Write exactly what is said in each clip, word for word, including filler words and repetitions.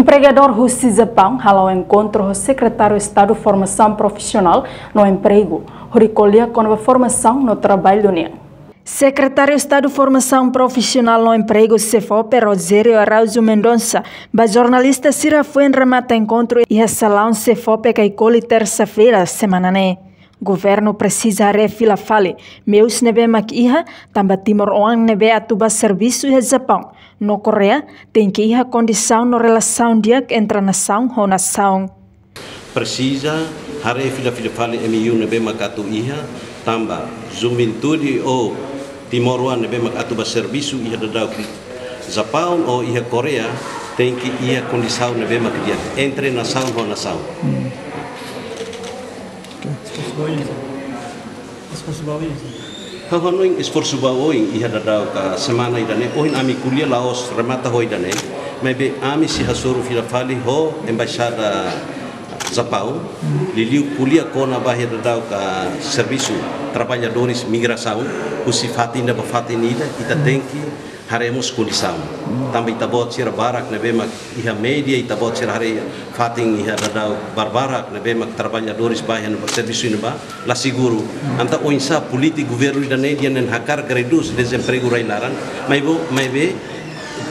Empregadór husi Japaun hala'o enkontru ho Sekretáriu Estadu Formasaun Profisionál no Empregu, hodi ko'alia kona-ba formasaun no traballu nian. Sekretáriu Estadu Formasaun Profisionál no Empregu, SEFOPE, Rogério Araújo Mendonça, ba jornalista sira foin remata enkontru iha salaun SEFOPE Caicoli, tersa-feira semana ne'e. Governu presiza haree fila fali meius ne'ebé mak iha, tanba timoroan ne'ebé atu bá servisu iha Japaun no Koreia tenke iha kondisaun no relasaun di'ak entre nasaun ho nasaun. Presiza haree fila fila fali M O U ne'ebé mak atu iha, tanba juventude ou timoroan ne'ebé mak atu bá servisu iha daudaun Japaun ou iha Koreia tenke iha kondisaun ne'ebé mak di'ak entre nasaun ho nasaun. Esforsu ba oin, esforsu ba oin. Ha'u hanoin esforsu ba oin iha daudaun semana ida-ne'e. Ohin ami ko'alia la'ós remata ho ida-ne'e. Maibé ami sei hasoru fila fali ho Embaixada Japaun. Liuliu ko'alia kona-ba iha daudaun servisu traballadores migrasaun, husi fatin ida ba fatin ida, ita tenke haree mós kondisaun. Tanba ita-boot sira barak ne'ebé mak iha média, ita-boot sira haree fatin iha daudaun barbarak ne'ebé mak traballadores bá iha ne'ebá, servisu iha ne'ebá la seguru. Entaun oinsá polítika governu ida-ne'e dehan hakarak redús dezempregu rai-laran, maibé, maibé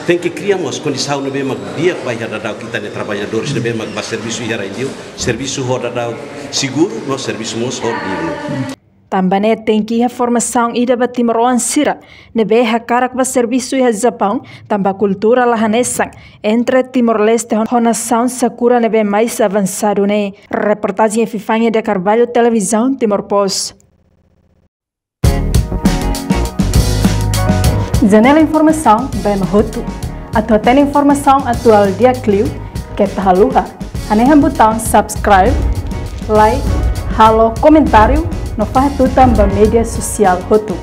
tenke kria mós kondisaun ne'ebé mak di'ak ba iha daudaun ita-nia traballadores ne'ebé mak bá servisu iha rai-li'ur, servisu ho daudaun seguru, no servisu mós ho dignu. Tanba ne'e tenke iha formasaun ida ba timoroan sira ne'ebé hakarak bá servisu iha Japaun, tanba kultura la hanesan entre Timor-Leste ho, ho nasaun sakura ne'ebé mais avansadu ne'e. Reportajen Epifania de Carvalho, Televizaun Timor Post. Janela informasaun ba ema hotu. Atu hatene informasaun atuál di'ak liu, keta haluha hanehan butaun subscribe, like, halo komentáriu no fahe tutan ba média sosiál hotu.